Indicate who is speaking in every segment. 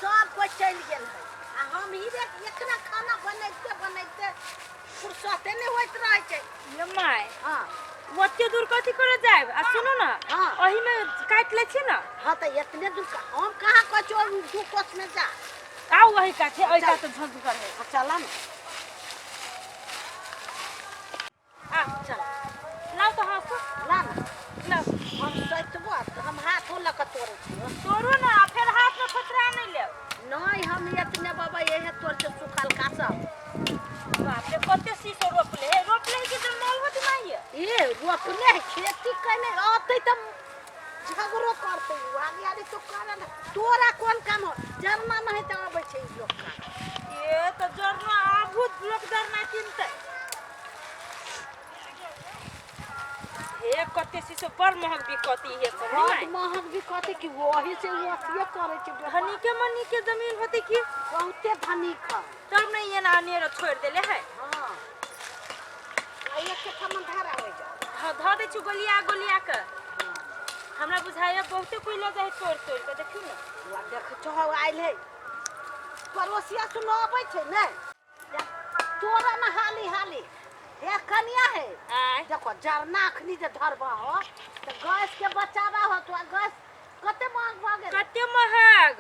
Speaker 1: सब कोइ चलि गेल है आ हम ही रे एकरा खाना बनैते बनैते फुर्सते नहि होइत रहै छै।
Speaker 2: ये my,
Speaker 1: हँ।
Speaker 2: ओते दूर कथी करे जायब? आ सुनू ने,
Speaker 1: हँ।
Speaker 2: ओही में काटि लै छी ने।
Speaker 1: हँ, तऽ एतने दूर हम कहाँ कहै छियौ दू कोस में जा।
Speaker 2: आउ, वही काटे, ओहि कात झंझगर है।
Speaker 1: हँ, चल ने।
Speaker 2: आ
Speaker 1: चल।
Speaker 2: लाउ तऽ हँसू।
Speaker 1: ला ने।
Speaker 2: लाउ।
Speaker 1: हम सैतबो तऽ हम हाथो लऽ कऽ तोड़ै छियौ।
Speaker 2: तोड़ू ने, आ फेर हाथ में खोचरा नहि लेब।
Speaker 1: नहि, हम एतने बाबा इहे तोड़ छै सुखलका सब।
Speaker 2: बाप रे, कते शीशो रोपले है, रोपले है कि जमल होती माई?
Speaker 1: ए, रोपने है, खेती केने अतै तऽ झगड़ो करतै उ। आगे आगे तो करे ने, तोरा कोन काम हो? जरना नहि तऽ अबै छै ई लोक का।
Speaker 2: ए, तऽ जरना आबू, लोक जरना किनतै। हे, कते शीशो बड़ महग बिकती हे सब।
Speaker 1: बड
Speaker 2: नहि?
Speaker 1: महग भी कहतै कि वही से उ अथिये करै छै व्यापार।
Speaker 2: धनिके मनी के जमीन होते की।
Speaker 1: बहुते धनिक है।
Speaker 2: तब नहीं एना अनेरो छोड़ि देले है।
Speaker 1: हँ, आ एक ठमन धारा होइ जा।
Speaker 2: हाँ, धऽ दै छी गोलिया गोलिया के। हमरा बुझाइया बहुते कोई लऽ जाइ तोड़ि तोड़ि के, देखियौ ने।
Speaker 1: वा, देख छौ, आयल है पड़ोसिया। सुनो, अबै छै ने, तोरा ने हाली हाली। हे कनिया, है।
Speaker 2: आय।
Speaker 1: देखो, जरना अखनी जे धरबा हो तऽ गैस के बचावा हो तो। गैस कते महग भऽ गेल।
Speaker 2: कते महग,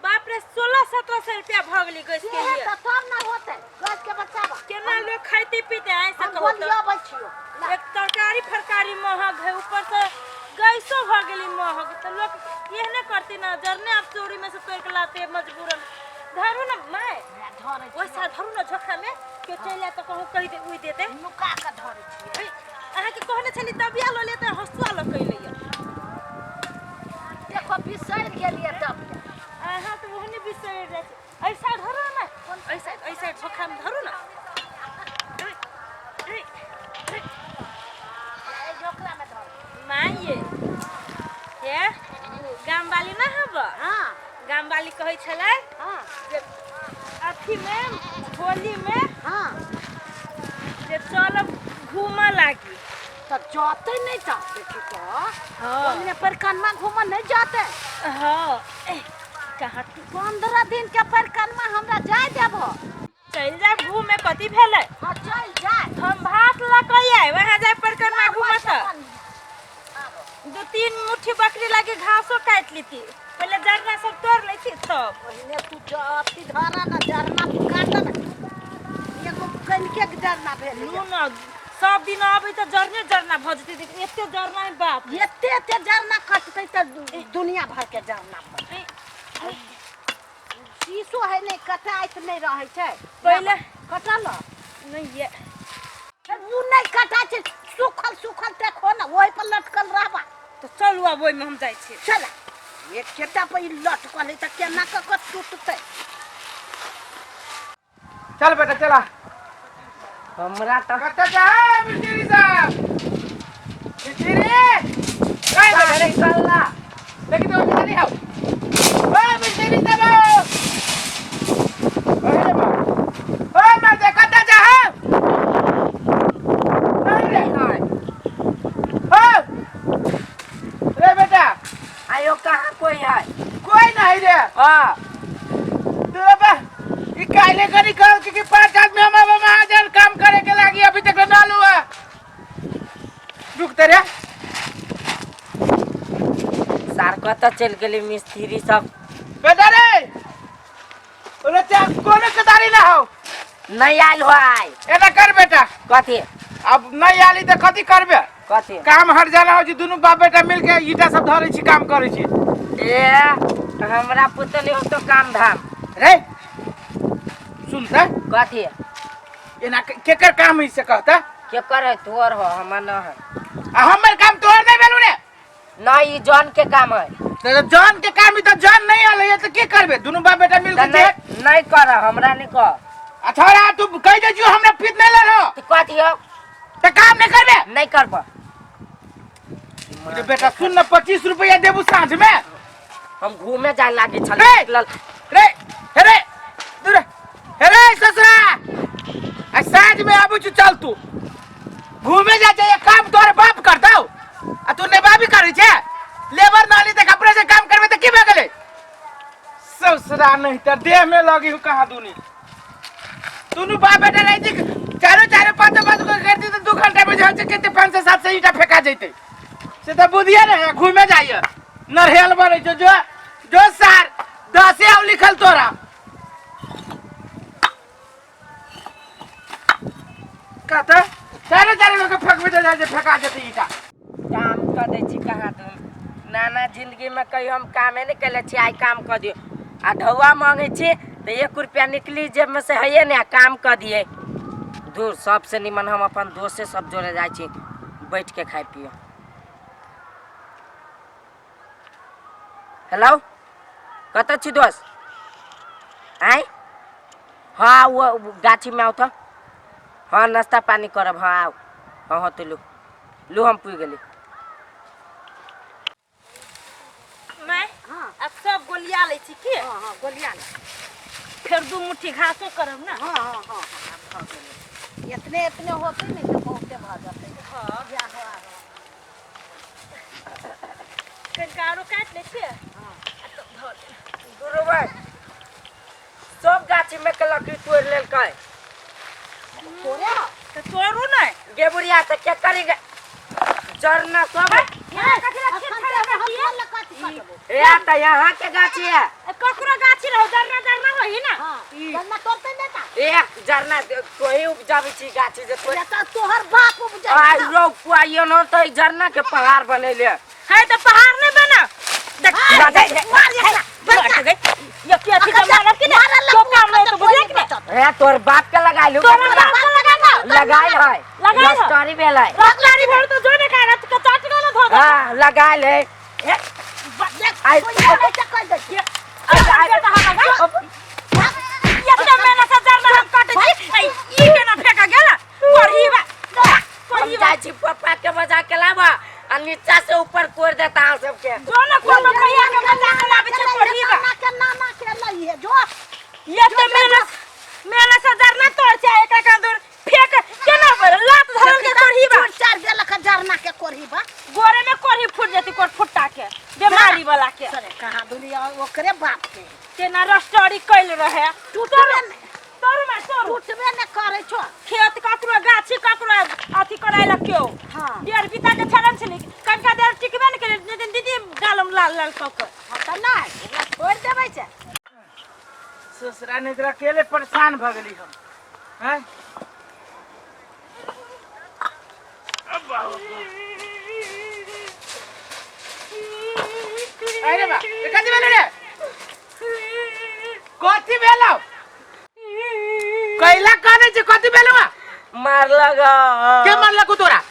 Speaker 2: बाप रे, 1600-1700 रुपया भऽ गेली गैस के।
Speaker 1: से
Speaker 2: लिए
Speaker 1: तऽ तब न होतै गैस के बचावा।
Speaker 2: केना लोग खाइते पीते आइ से
Speaker 1: हम
Speaker 2: कहू तऽ?
Speaker 1: गोलियाबै छियौ ला।
Speaker 2: एक तरकारी फरकारी महग है, ऊपर से गैसो भऽ गेली महग, तऽ लोक एहने करते ना, जरने आब चोरी में से तोड़ के लाते मजबूरन। धरू ने my.
Speaker 1: ला, धरै छियौ।
Speaker 2: वैसा धरू ने झोखा में, केओ चलि आयत तऽ कहूँ कहि दे, उइ देते।
Speaker 1: नुका कऽ धरै छियै।
Speaker 2: ए, अहाँके कहने छली तबिया लऽ लेते, हँसुआ लऽ के अयलैया।
Speaker 1: देखो, बिसरि गेलियै तब।
Speaker 2: अहाँ तऽ ओहने बिसरि जाइ छी। एहि साइड धरू ने, एहि साइड, एहि साइड झोखा में धरू ने। ए, ए, ए।
Speaker 1: एहि झोकरा मे धर।
Speaker 2: माय ये, हे गाम वाली ना हब?
Speaker 1: हँ।
Speaker 2: गाम वाली कहै छलै जे अथीमे होलीमे जे चलब घूमऽ लागी।
Speaker 1: तऽ जतै नहि तऽ देखी तऽ।
Speaker 2: हँ।
Speaker 1: ओहिमे परिक्रमा घूमऽ नहि जतै?
Speaker 2: हँ, एह, कहाँ
Speaker 1: 15 दिन के परिक्रमा हमरा जाय देबो?
Speaker 2: चलि जायब घूमे, कथी भेलै?
Speaker 1: हँ, चलि जाय।
Speaker 2: हम भात लऽ कऽ आयब, अहाँ जायब परिक्रमा घूमऽ तऽ दू तीन मुट्ठी बकरी लागी घासो काटि लेती। पहिले जरना सब तोड़ लै छी तब।
Speaker 1: पहिने तू अथी धरा ने, जरना तू काट ने। एगो कनिके के जरना भेल।
Speaker 2: लू ने, सब दिन अबै तऽ जरने जरना भऽ जेतै। देख, एते जरना है, बाप रे।
Speaker 1: एते एते जरना कटतै तऽ दुनिया भर के जरना भऽ जेतै। शीशो है नहि, कटाइत नहि रहै छै।
Speaker 2: पहिले
Speaker 1: कटल
Speaker 2: नहि ये।
Speaker 1: ओ नहि कटाइ छै, सुखल सुखल देखो ने, ओहि पर लटकल रहबा।
Speaker 2: तऽ चलू आब, ओहिमे हम जाइ छी।
Speaker 1: चल, एकेटा पर ई लटकल है तऽ केना कऽ कऽ टूटतै?
Speaker 3: चल बेटा, चला।
Speaker 4: हमरा तऽ
Speaker 3: कतऽ जा है मिस्त्री साहब? मिस्त्री ए बेटा रे।
Speaker 4: निकलला।
Speaker 3: देखी तो, मिस्त्री हाउ ए मिस्त्री साहब, अरे बा, ओ मर्दे, कतऽ जा है? नहीं रे।
Speaker 4: नहीं।
Speaker 3: ओ रे बेटा।
Speaker 4: आयो, कहाँ कोई है?
Speaker 3: कोई नहीं रे।
Speaker 4: हाँ।
Speaker 3: तोरा बा ई काले करी कहल कि पांच आदमी हम अब महाजन काम करे के लागी, अभी तक ना हुआ। रुक रे।
Speaker 4: सार, कतऽ चलि गेलै मिस्त्री सब?
Speaker 3: बेटा रे, ओरे चा कोनो कतारी ना हो।
Speaker 4: नहीं आयल हो आइ।
Speaker 3: एना कर बेटा।
Speaker 4: कथी?
Speaker 3: अब नहीं आली तऽ कथी करबे?
Speaker 4: कथी?
Speaker 3: काम हट जाना हो जी, दुनू बाप बेटा मिल के ईटा सब धरे छी, काम करे छी।
Speaker 4: ए, हमरा पुतली हो तो काम धाम।
Speaker 3: रे, सुन त।
Speaker 4: कथी?
Speaker 3: एना केकर काम है से कहता?
Speaker 4: केकर है? तोर हो, हमर न है।
Speaker 3: आ हमर काम तोहर नहीं भेलू रे?
Speaker 4: नहीं, ई जॉन के काम है।
Speaker 3: तो जॉन के काम ही तो जॉन नहीं आले है तो के करबे? दुनू बाप बेटा मिल
Speaker 4: तऽ
Speaker 3: के जे
Speaker 4: नहीं नहीं कर, हमरा नहीं कह।
Speaker 3: अच्छा, तू कह दे जो हमरा पीत नहीं ले रहो।
Speaker 4: तऽ कथी हो?
Speaker 3: तो काम नहीं करबे?
Speaker 4: नहीं करब।
Speaker 3: रे बेटा, सुन ना, 25 रुपया देबू साँझ में।
Speaker 4: हम घूमे जाए लागे छल।
Speaker 3: रे!
Speaker 4: निकलल।
Speaker 3: रे हे रे, दूर हे रे ससुरा, आ साँझ में आबू छु। चल, तू घूमे जा जाइए, काम तोहर बाप करतौ आ तू नेबा भी करै छे। लेबर नाली तक अपने से काम करबे तऽ की भऽ गेलै? सब ससुरा नहीं त देह में लगी हूँ कहाँ दुनी दुनू बाप बेटा रही थी चारो चारो पाँच पाँच को करती तो 2 घंटा में झड़ के 500 700 ईटा फेंका जैते। से तो बुधिया रहे, घूमे जाइए नरहेल बने जो जो जो सार 10 आव लिखल तोरा कहता चारो चारो लोग के फेंकबे तो जाए फेंका जेते ईटा।
Speaker 4: काम कऽ दै छी कहाँ तुम नाना। जिंदगीमे कहियो हम कामे नहि केले छी, आइ काम कऽ दियौ। आ ढौआ मांगै छी तऽ 1 रुपया निकली जेबमे से हैये नहि, आ काम कऽ दियै। दूर, सबसे निमन हम अपन दोस्ते सब जोड़े जाइ छी, बैठ के खाइ पियो। हेलो, कतऽ छी दोस्त? आँय, हँ, ओ गाछीमे आउ तऽ। हँ, नाश्ता पानी करब। हँ, आउ। हँ हँ, तऽ लू लू, हम पुगि गेली।
Speaker 2: मैं
Speaker 1: हाँ।
Speaker 2: अब सब गोलिया लै छी की?
Speaker 1: हाँ हाँ, गोलिया ले।
Speaker 2: फेर 2 मुट्ठी घासो करब ना।
Speaker 1: हाँ हाँ हाँ हाँ, भऽ गेलै। एतने एतने होतै ने तऽ बहुते भऽ जेतै।
Speaker 2: हाँ।
Speaker 1: जा हो आरो।
Speaker 2: कनिका आरो काटि लै छियै।
Speaker 1: हाँ।
Speaker 2: आ तब धऽ देब।
Speaker 4: गुरु भाई, सब गाछी में के लकड़ी तोड़ लेलकै।
Speaker 1: तोरे हौ।
Speaker 2: तऽ तोड़ू ने।
Speaker 4: गे बुढ़िया, तऽ के करी गे जरना सब?
Speaker 2: यहाँ कथी ला खेत
Speaker 1: अखन
Speaker 2: खराब
Speaker 1: तऽ हम
Speaker 2: रखिए?
Speaker 1: कथी करबो?
Speaker 4: ए, तऽ यहाँ के गाछी है।
Speaker 2: ककरो गाछी रहो, जरना जरना होही ना।
Speaker 1: हाँ, जरना तोड़तै नहि तऽ।
Speaker 4: ए, जरना तोही उपजाबै छी गाछी जे तोही।
Speaker 1: तऽ तोहर बाप उपजै।
Speaker 4: आइ रो पुआइयो न तऽ ई जरना के पहाड़ बनेले।
Speaker 2: है तऽ पहाड़ नहि बना। देख,
Speaker 4: राजा,
Speaker 1: मार एकरा,
Speaker 2: मर गई। ये की अथी के मारब कि नहीं? तो काम नहीं तो बुझले कि नहीं?
Speaker 4: ए, तोर बाप के लगाइलु।
Speaker 2: तोरा बाप के लगाना।
Speaker 4: लगाइल है।
Speaker 2: लगाइल है।
Speaker 4: रस्तारी भेल है।
Speaker 2: रखलारी भर तो जो ने कागज के चाट गेल धो दे।
Speaker 4: हाँ, लगाइल है। ए,
Speaker 1: देख,
Speaker 4: आइ-
Speaker 1: कोइ नहि तऽ कहि दै छियै।
Speaker 2: आइ बेटा हम ये तो मैंने से जरना हम काटे छी। ऐ, ई केना फेंका गेल? कोढ़ी बा।
Speaker 4: हम
Speaker 2: कोढ़ी बा।
Speaker 4: जाइ छी पप्पा के बजा के लाबा आ नीचा से ऊपर कोड़ देता अहाँ सबके।
Speaker 2: जो ने कोनो भैया के बजा के लाबै छै कोढ़ी बा।
Speaker 1: नाना के, नाना के लइहे जो।
Speaker 2: ये तो मैंने मैंने से जरना तोड़ छै, एकरा के अंदर फेंक केना बोल लात धरल के कोढ़ी बा।
Speaker 1: चूर चार देलक जरना के कोढ़ी बा।
Speaker 2: गोरे में कोढ़ी फूट जेती, कोर फुट्टा के, बीमारी वाला के।
Speaker 1: सरे कहाँ दुनिया ओकरे बाप के।
Speaker 2: केना रस्टरी कैल रहे।
Speaker 1: टूटबे ने
Speaker 2: तोड़ में तोड़।
Speaker 1: टूटबे ने करै छो।
Speaker 2: खेत ककरो, गाछी ककरो, अथी कराय लग केओ।
Speaker 1: हाँ।
Speaker 2: 1.5 बीता के छड़न छलै, कनिका देर टिकबे ने केलै, दिन दीदी गालम लाल लाल कऽ के।
Speaker 1: हाँ तऽ नहि, ओकरा छोड़ि देबै छै।
Speaker 3: ससुरा नहीं तो अकेले परेशान भ गेली हम हैं। अब बाबा। अरे बा, ए कथी भेलो रे? कथी भेलो? कैला काने छै? कथी भेलो बा?
Speaker 4: मारलक।
Speaker 3: के मारलक तोरा?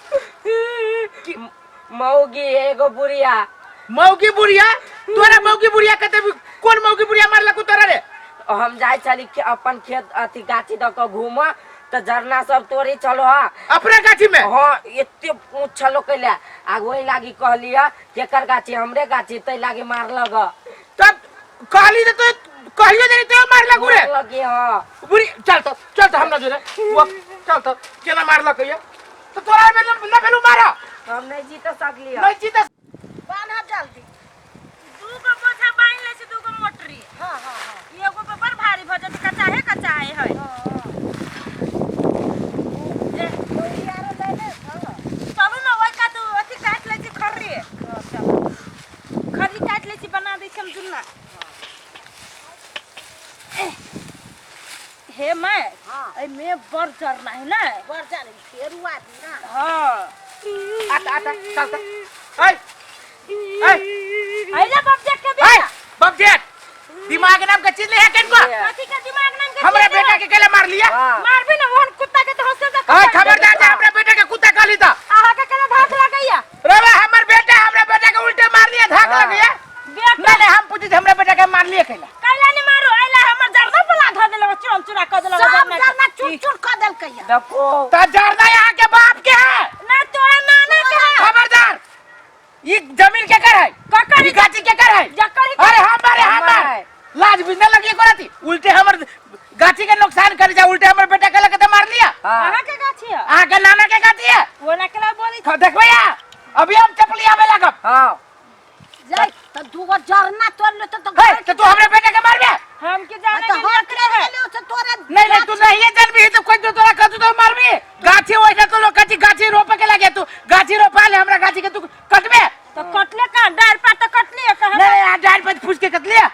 Speaker 4: मौगी एगो बुढ़िया।
Speaker 3: मौगी बुढ़िया? तोरा मौगी बुढ़िया कते? कोन मौगी बुढ़िया मारलक तोरा रे?
Speaker 4: हम जाइ छली अपन खेत अथी गाछी दऽ कऽ घूम तऽ झरना सब तोड़ी छलो हँ।
Speaker 3: अपने गाछी में?
Speaker 4: हँ, एते ऊँच छलो कैले आ ओहि लागी कहली हँ, केकर गाछी? हमरे गाछी, तै लागी मारलक हँ।
Speaker 3: तब कहली तो कहियो देनी तो मारलक रे?
Speaker 4: मारलक हँ।
Speaker 3: बुढ़ी, चल तो, चल तो हमरा जोरे वो चल तो। केना मारलक ये तो तोरा में न भेलू मारा?
Speaker 4: हम नहि जीत सकली।
Speaker 3: नहीं जीत।
Speaker 1: बान्ह जल्दी।
Speaker 2: दूगो बोझा बान्हि लै छै, दूगो मोटरी।
Speaker 1: हाँ हाँ हाँ।
Speaker 2: एगो पे बड़ भारी भऽ जेतै, कचाहे कचाहे है। ए,
Speaker 1: कोई आरो ले ले। हाँ।
Speaker 2: चलू ने, ओहि कात अथी काटि लै छी खर्री। खर्री काटि लै छी, बना दै छी हम जुन्ना। एह, हे my.
Speaker 1: हाँ।
Speaker 2: एहिमे बड़ जरना है ने।
Speaker 1: बड़ जाने फेर उ आदमी ना।
Speaker 2: हाँ।
Speaker 3: आता आता, चल तो। ऐ ऐ।
Speaker 2: अइला बाप देख के
Speaker 3: ऐ
Speaker 2: बेटा।
Speaker 3: बाप जेठ, दिमाग नाम के चीज नहीं है किनको?
Speaker 2: कथी के दिमाग नाम के
Speaker 3: हमरा
Speaker 2: चीज
Speaker 3: बेटा
Speaker 2: है?
Speaker 3: के केले मार लिया?
Speaker 4: हाँ।
Speaker 2: मारबी ना ओहन कुत्ता के तो हंसे
Speaker 3: ऐ, खबरदार जे हमरा बेटा के कुत्ता कहली त।
Speaker 2: अहाँ के केना धाक लगैया?
Speaker 3: रे बा, हमर बेटा, हमरा बेटा के उल्टे मार लिया, धाक
Speaker 4: हाँ।
Speaker 3: लग गया।
Speaker 2: बेटा।
Speaker 3: नहीं नहीं, हम पूछे हमरा बेटा के मार लिया कैला?
Speaker 2: कैला नहीं मारू? अइला हमर जरना बुला धऽ देलक, चुरम चुरा कऽ देलक
Speaker 1: सब
Speaker 2: जरना के।
Speaker 1: जरना चूर चूर कऽ देलकै या।
Speaker 4: देखो।
Speaker 3: त जरदा यहाँ के बाप के है।
Speaker 2: ना, तोरा नाना के है।
Speaker 3: खबरदार, ई जमीन के कर है?
Speaker 2: ककर?
Speaker 3: ई गाछी के कर है?
Speaker 2: जकर ही।
Speaker 3: अरे हमारे
Speaker 4: हमर
Speaker 3: हमर
Speaker 4: है।
Speaker 3: लाज भी न लगी करती, उल्टे हमर गाछी के नुकसान कर जा, उल्टे हमर बेटा के लगे तो मार लिया।
Speaker 4: हाँ।
Speaker 2: अहाँ के गाछी है?
Speaker 3: अहाँ के नाना के गाछी है।
Speaker 2: वो ना केला बोली।
Speaker 3: देखबै या अभी हम चपली आवे लागब।
Speaker 4: हाँ।
Speaker 1: जाय तऽ दूगो जरना तोड़ लेतै तऽ
Speaker 3: हे, तो तू हमरा बेटा के मारबे?
Speaker 2: हम के जाने
Speaker 1: तऽ
Speaker 2: के
Speaker 1: हम
Speaker 2: लिए
Speaker 1: केना गेलियौ से तोरा
Speaker 3: नहीं नहीं, तू नहीं जानबी तो कोई तो तोरा कतू तो मारबी। गाछी ओइठा तो लोग कथी गाछी रोपे के लागे, तू गाछी रोपा ले, हमरा गाछी के तू कटबे।
Speaker 2: तो कटले का डार पात तो कटली कहाँ?
Speaker 3: नहीं नहीं, डार पर फूस के कटलिया।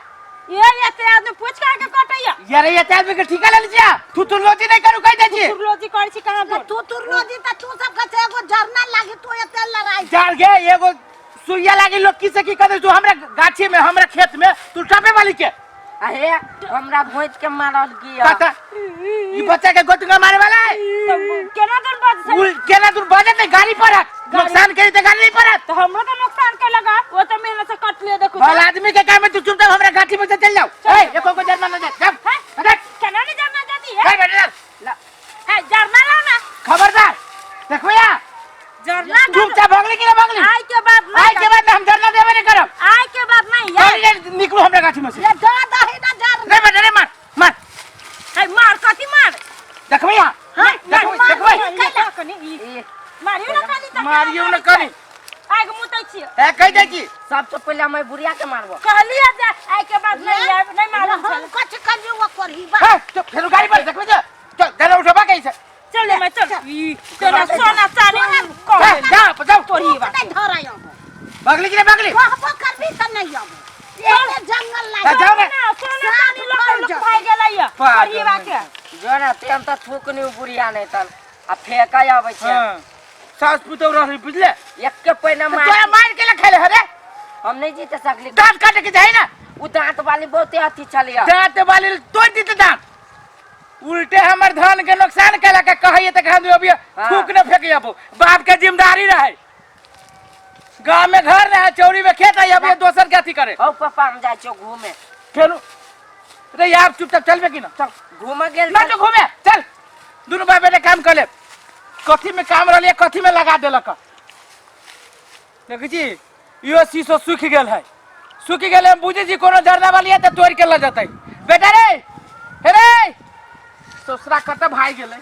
Speaker 2: ये ये आदमी पूछ के आके कटैया।
Speaker 3: यार ये आदमी के ठिका ले लिया, तू तुरलोजी नहीं करू कह दे छी।
Speaker 2: तुरलोजी करै छी कहाँ
Speaker 1: तू
Speaker 2: तू?
Speaker 1: तुरलो जी तऽ तू सब कहै एगो झरना लागी तू एते लड़ाई।
Speaker 3: जान गे, एगो सुइया लागी लोग की से की कर दे तू हमरा गाछी में, हमरा खेत में तू टपे वाली के।
Speaker 4: अहे, हमरा भोज के मारल गिया।
Speaker 3: पता ई बच्चा के गोतुंगा मारे वाला है।
Speaker 2: तो केना दूर बज से?
Speaker 3: उल केना दूर बजे ते गाड़ी पड़त, नुकसान करी ते गाड़ी नहीं पड़त।
Speaker 2: तो हमरो तो नुकसान के लगा, वो तो मेहनत से कट लिए देखो।
Speaker 3: भला आदमी के काम में तू चुपचाप हमरा गाछी में से चल जाओ। ए, एको को जरना न जा, जा।
Speaker 2: हैं? केना नहीं जरना जाती है?
Speaker 3: ए बेटा,
Speaker 4: ला,
Speaker 2: है जरना लाओ ना।
Speaker 3: खबरदार देखो या
Speaker 2: जरना
Speaker 3: चुपचाप भागली कि ना भागली?
Speaker 2: आय के बाद नहीं।
Speaker 3: आय के बाद हम जरना देबे नहीं करब।
Speaker 2: आय के बाद नहीं यार।
Speaker 3: चल रे, निकलो हमरा गाछी में से।
Speaker 1: ले जा दही ना झरना।
Speaker 3: रे बेटा रे, मार मार।
Speaker 2: है मार, कथी मार?
Speaker 3: देखबै यहाँ।
Speaker 2: हाँ,
Speaker 3: देखबै,
Speaker 2: मार,
Speaker 3: देखबै।
Speaker 2: मार, मार, कनी, ई।
Speaker 4: ई,
Speaker 2: मारियो ना खाली तक।
Speaker 3: मारियो ना कनी।
Speaker 2: आय के मुतै छियै।
Speaker 3: ए कहि दै छी।
Speaker 4: सबसे पहिले हम बुढ़िया के मारबो।
Speaker 2: कहलियै जे आय के बाद नहीं आयब, नहीं मालूम
Speaker 1: हम
Speaker 2: छल।
Speaker 1: कथी कहलियौ ओ करही बा।
Speaker 3: ए, चल, फेरो गाड़ी पर देखबै जे। चल, जरा उठबा कैसे?
Speaker 2: चल ले मैं चल। ई, तोरा सोना चानी
Speaker 3: ए,
Speaker 2: कह
Speaker 3: जा, जाओ।
Speaker 2: तोरी बा।
Speaker 1: नहीं धरै आबो।
Speaker 3: भागली कि ना भागली?
Speaker 1: कहबो करबी तऽ नहीं आबो। एते जंगल
Speaker 3: ए,
Speaker 1: लागे।
Speaker 3: जाओ रे।
Speaker 2: ना सोना चानी लोक लोक भाग गेलै या
Speaker 3: पागल।
Speaker 2: तोरी बा के।
Speaker 4: जो ना ते हम तऽ थूक नहीं बुढ़िया नहीं तन आ फेंका आबै छै।
Speaker 3: हाँ। सास पुतोह रहली बुझले।
Speaker 4: एक के पहिले
Speaker 3: तो
Speaker 4: मार।
Speaker 3: तोरा मार के लखाले हरे।
Speaker 4: हम नहीं जीते सकली।
Speaker 3: दांत काटे के जाए ना।
Speaker 4: उ दांत वाली बहुते अथी छलिया।
Speaker 3: दांत वाली तोड़ दीते दांत। उल्टे हमर धान के नुकसान केला के कहैए त हम अभी थूक न फेंके आबो। बाप के जिम्मेदारी रहे, गांव में घर रहे, चौरी में खेत है, अभी दोसर के अथी करे।
Speaker 4: हौ पापा, हम जाइ छियौ घूमे।
Speaker 3: चलू रे यार, चुपचाप चलबे कि ना? चल।
Speaker 4: घूमे गेल।
Speaker 3: ना तो घूमे चल, दुनू भाई बेटे काम कर ले। कथी में काम रहलिए, कथी में लगा देलक। देखै छी इहो शीशो सूखि गेल है, सूखि गेल है। बुझै छी कोनो झरना वाली है तऽ तोड़ि के लऽ जेतै। बेटा रे, हे रे, ससुरा कतऽ भागि गेलै?